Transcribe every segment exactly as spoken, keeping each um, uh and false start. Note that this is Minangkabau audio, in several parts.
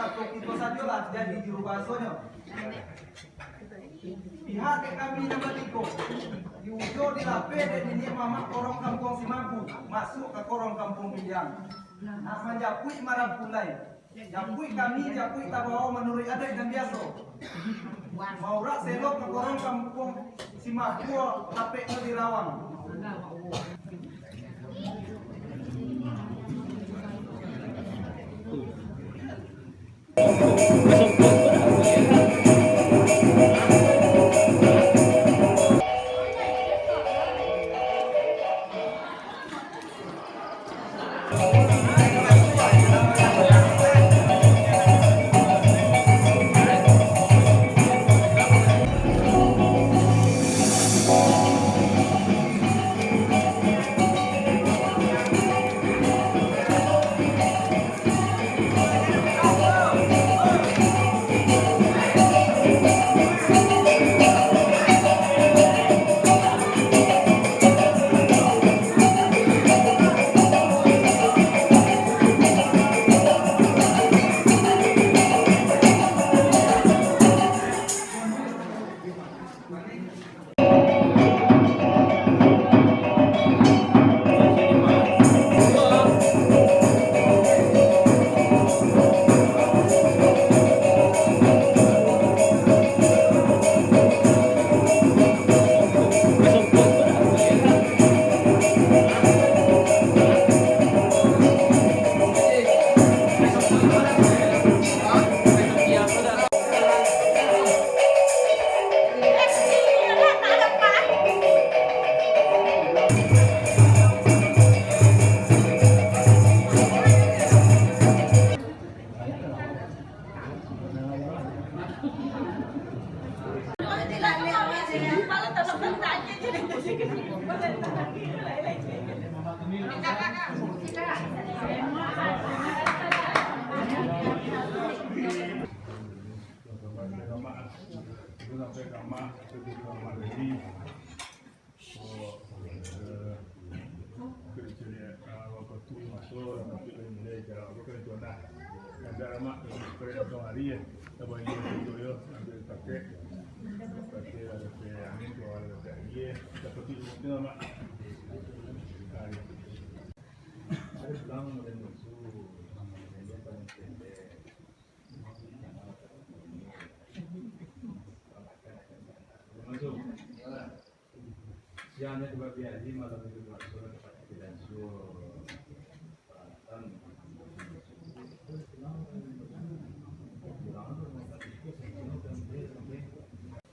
Atau kito sajolah jadi juru bahasonyo. Pihak dek kami nan batiko, diujo dilapeh dek niniak mamak korong Kampuang Simaku, masuak ka korong Kampuang Piliang. Nak manjapuik marangkulai. Japuik kami, japuik tabao manuruik adaik nan biaso. Maurak selok ka korong Kampuang Simaku, tapeknyo di Rawang.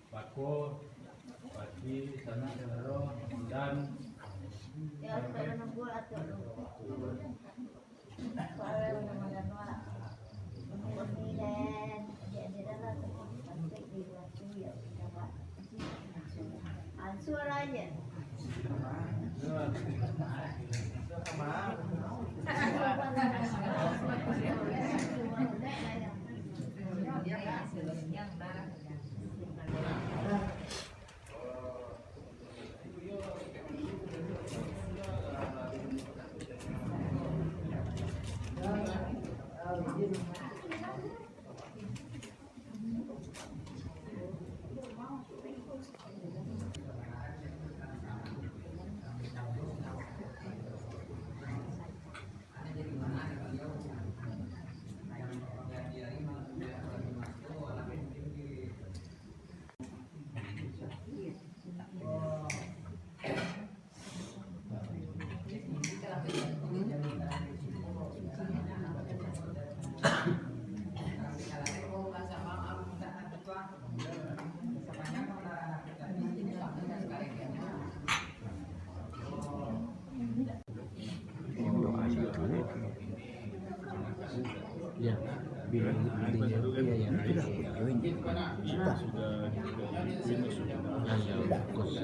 Bako, bagi sanak saudaro, dan Ya, bini, iya, iya. Hanya kursi.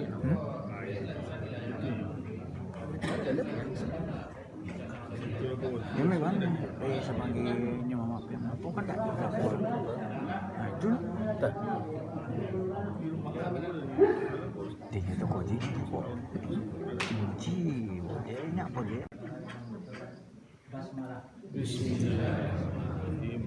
Ya, memang, eh, sebagai nyawa maaf yang apa kan tak ada. Nah, itu. Dia tu kau ji, kau. Ji, dia nyak apa dia? Bismillahirrahmanirrahim.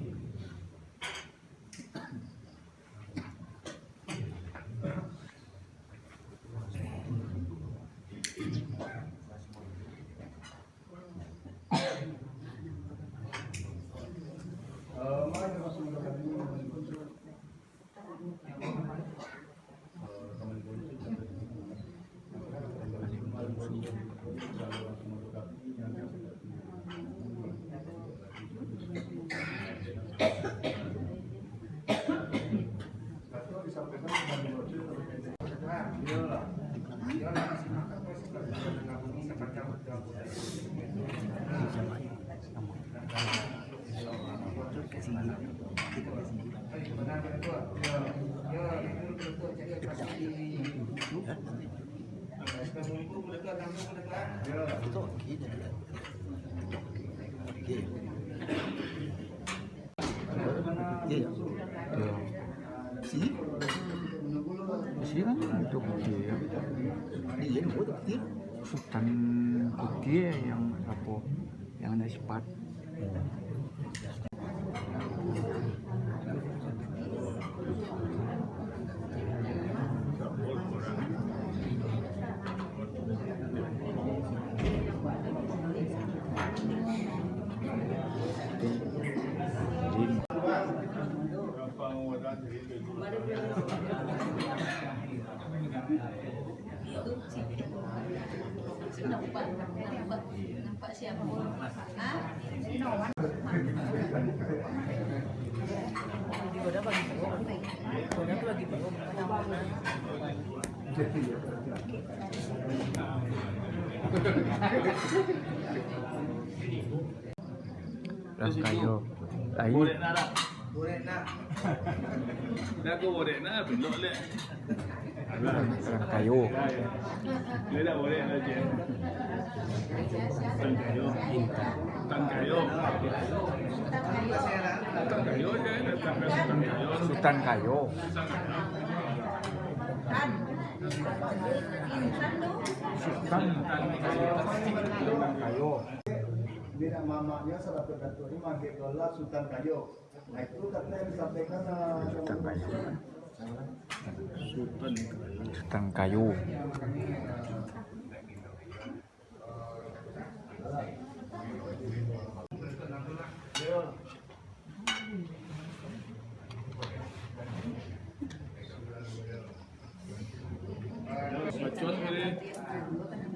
Iyo. Iyo. Sini? Sini kan? Itu putih, yo. Iyo, itu putih. Sutan putih yang apo? Yang ado sipat. Rangkayo. Lain. Dah aku borek nah, belok lek. Rangkayo. Lek dah borek lah, Cik. Tan kayo. Tan kayo. Tan kayo je, dah tan kayo, tan kayo. Sutan kayo. Sutan. Sutan kayo. Bina mamaknyo salah satu ni manggil dola Sutan Kayo. Nah, itu kata yang disampaikan, eh, Sutan Kayo. Sutan Kayo. Sutan Kayo.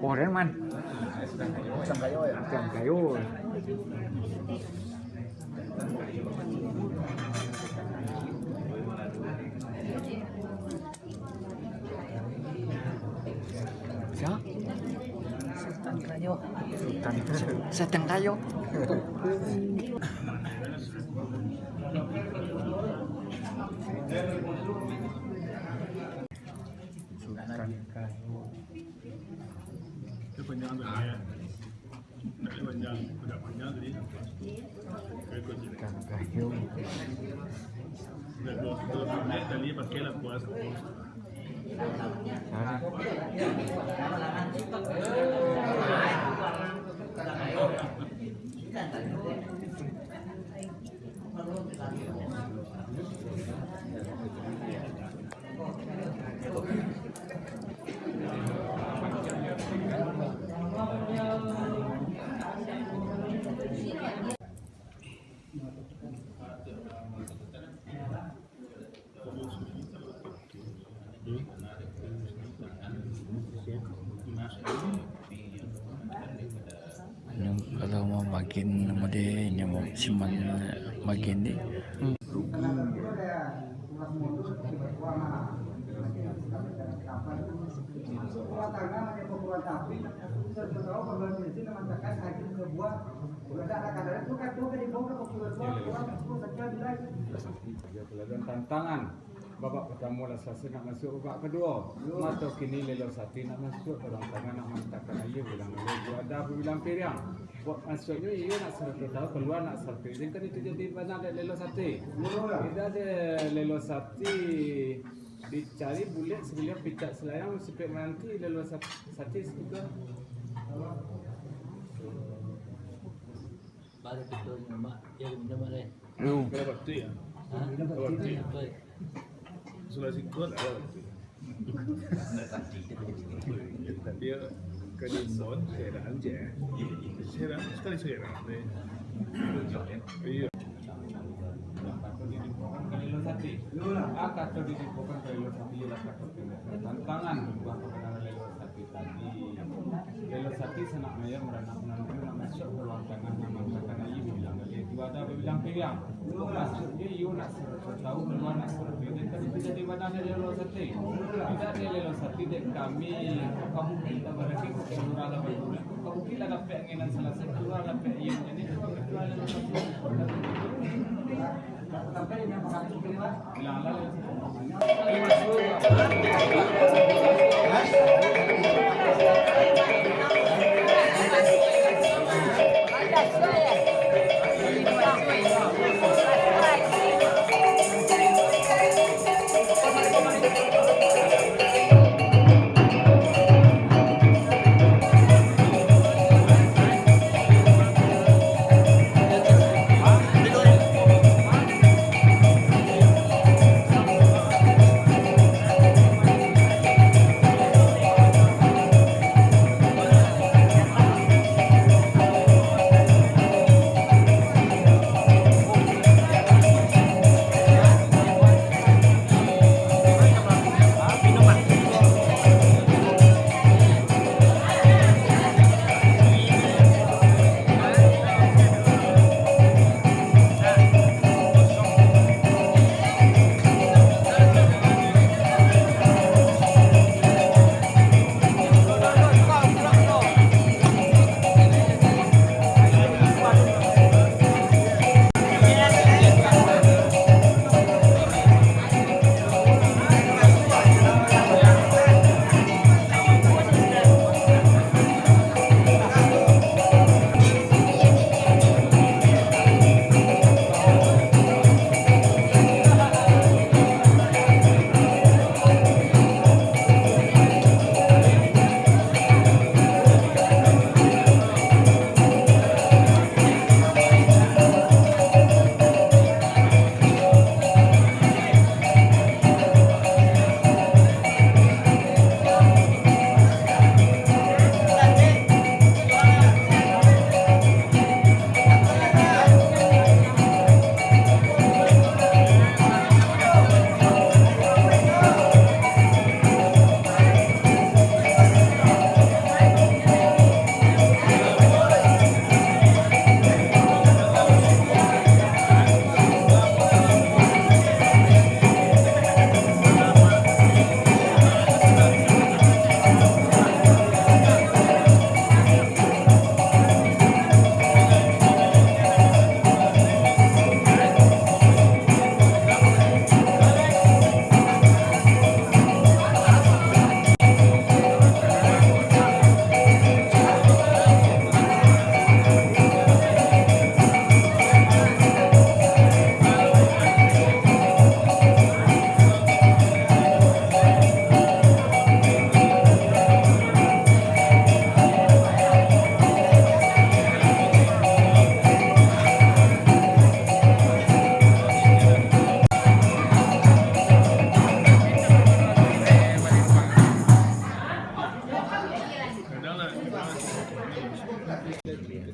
Koren man. Sutan kayo. Sia? Sutan kayo. Sutan, Sutan kayo. Sutan kayo. Itu panjang tu, ya. Nak panjang, agak panjang tadi. Sutan kayo. Dah dua, dua minit tadi pakai lah puas. Nyo kalau mau magin model nyo siman magin ni. Hmm. Tantangan. Babak partamo lah salasai, nak masuak babak kaduo. Mato kini Lelo Sati nak masuak ka ruang tangah, nak maantakan aia bilang alua, juo ada babilang piriang. Buek masuaknyo iyo nak sarato tahu, kalua nak sarato izin, kan itu jadi bana dek Lelo Sati. Beda dek Lelo Sati dicari bulek sagiliang picak salayang, sipek mananti Lelo Sat-, Sati satuka. Baru kito nyomak, iyo nyomak lai. Yo. Kalau batik ya? Ha? Kalau batik. Batik. Sulawesi Gol ada batik. Tapi ya, ke Dindon, saya dah anjir. Saya dah sekali saya dah. Iya. Ah, kato di Lipo kan Lelo Sati lah kato pindah tantangan buah pakanan Lelo Sati tadi. Lelo Sati sanak maya maranak nan nak masuak ka ruang tangah, nan mangkakan aia bilang, iyo tu ado bilang piliang. Mukasuiknyo iyo nak sarato tahu kalua nak sarato iduik, tapi tu jadi badan dari Lelo Sati. Indak dari Lelo Sati dek kami, kamu kita baraki kok kalua lah badulang. Kamu kita dapek angin nan salasai, kalua dapek aia jadi, kalua Lelo Sati.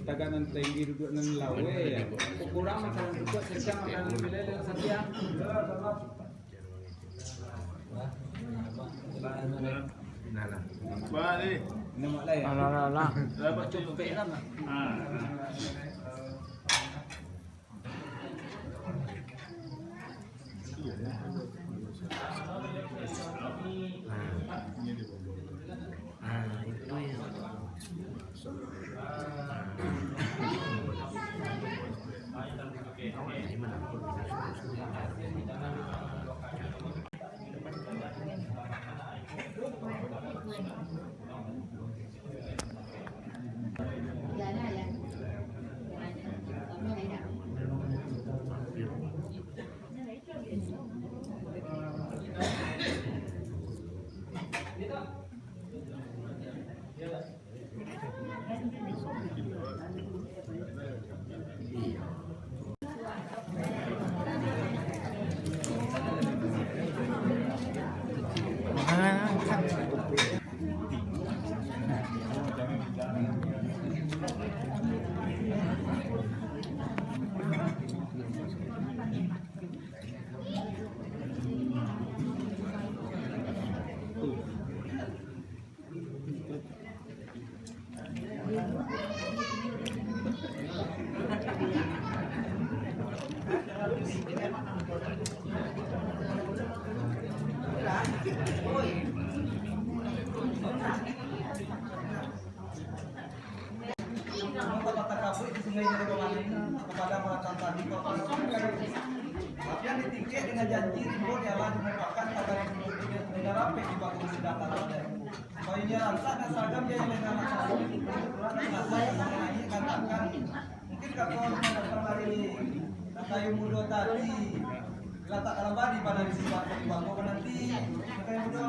Taganan tinggi duduk nan laweh. Kurang makanan duduk, sedang makanan bilai dengan setia. Alah, alah, alah. Cukup pelan lah. Tikek dengan janji ribo dialah dimupakan tabari dulu dengan rapek di batu sidang taruh. Bainyo lantak dan sagam dia yang dengan masalah. Katakan, mungkin kato yang datang dari kayu mudo tadi, dilatak dalam bari pada di sibak di bangko nanti. Kayu mudo,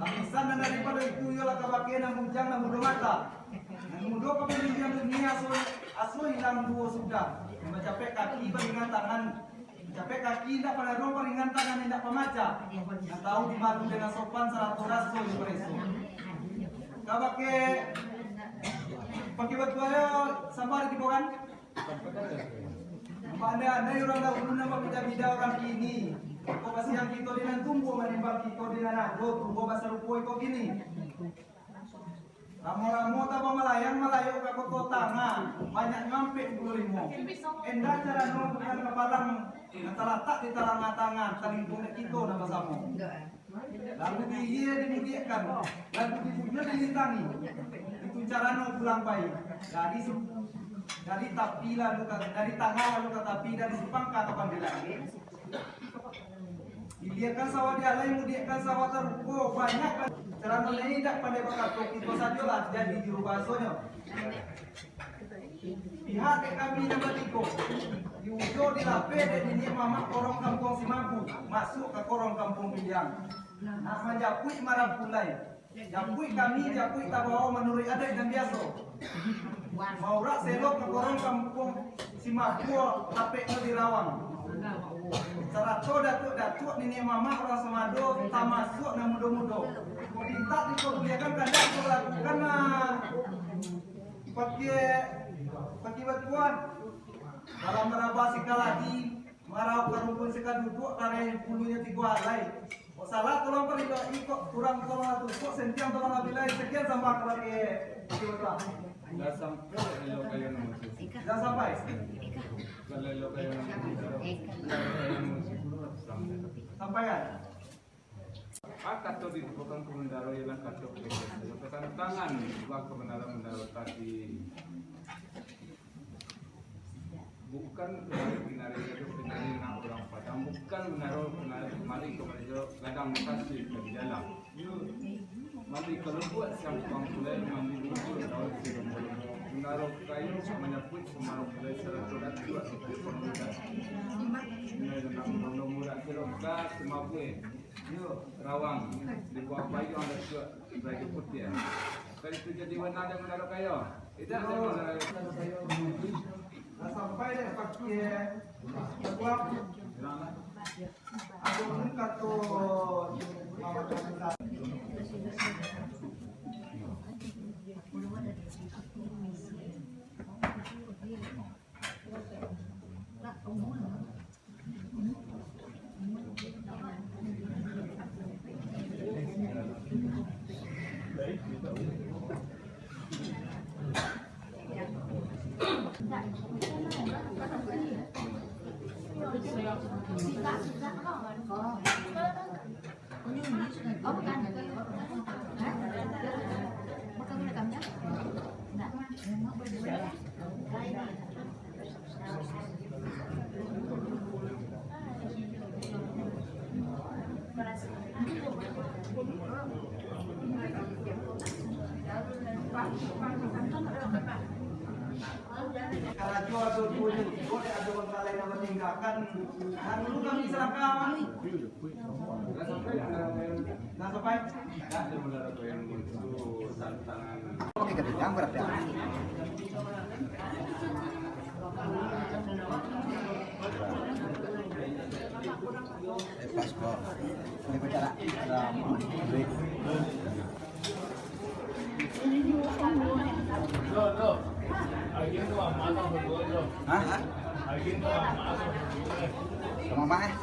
Lapisan nan daripado itu iyolah kabake nan bujang nan mudo mata. Nan mudo kapamimpinan dunia aso, aso ilang duo sudah. Nan mancapek kaki baringan tangan. Mancapek kaki indak panaruang baringan tangan indak pamaca. Nan tahu dimalu dengan sopan sarato raso jo pareso. Kabake pakibat buayo sambar di bokan. Pandai-andai urang dahulu nan babida-bida urang kini. Kok kasihan kito di nan tumbuah manimbang kito di nan ado tumbuah basarupo iko kini. Lamo-lamo tabang malayang, malayok ka koto tangah, banyak nyampek puluah limo. Endah carano bukan kapalang nan talatak di tangah-tangah talingkuang kito nan basamo. Lalu diiya dimudiakkan, lalu dibunyo dilintangi. Itu carano pulang pai. Dari su-, dari tapi lalu ka, dari tangah lalu ka tapi, dari simpang ka kapangdilan. Diiyakan sawah dialai, mudiakkan sawah taruko, banyak kan. Carano nan indak pandai bakato, kito sajolah jadi juru bahasonyo. Pihak dek kami nan batigo, di ujo dilapeh dek niniak mamak korong kampuang Simagu, masuak ka korong kampuang Piliang. Nak manjapuik marangkulai. Japuik kami, japuik tabao manuruik adaik nan biaso. Maurak selok ka korong kampuang Simagu, lapeknyo di Rawang. Sarato datuak-datuak niniak mamak urang Samado, tamasuak nan mudo-mudo. Mintak dipabuliahkan kandak dibalakukan, ah. Pakai, pakai batuan. Dalam maraba sikaladi, maraup ka rumpun sikaduduak, tarai bulunyo tigo alai. Kok salah tolong paribaik, kok kurang tolong atur, kok sentiang tolong abilai. Sekian sampai kabake Tuhan. Dah sampai elok kayo namo. Dah sampai? Kalau elok kayo namo. Sampai kan? Apa kato di tukang kebendaro ialah kato kebenaran. Tangan buah kebenaran bendaro tadi. Bukan penari-penari itu penari nak urang Padang, bukan menaro penari mari kepada gadang mukasuik ka di dalam. Mari kalau buat siang pangkulai, mandi bubur daun sirumbu. Menaro kayu manyapuik semarang kulai sarato datuak itu pemuda. Menaro nak murah sirok ka semabui. Rawang, dibuang payuang datuak baju putiah. Kali tu jadi warna ada menaro kayu. Tidak ada menaro kayu. Lah sampai dek pakai. Ado pun kato. Karajo ado duo juta, ado urang lain nan maninggakan. Nah, dulu kami salangkah, Mak. Dah sampai? Dah sampai? Oke, kencang berarti. Eh, pas kok. Ini bicara. Ada duit. Hah? Ka mamak, eh?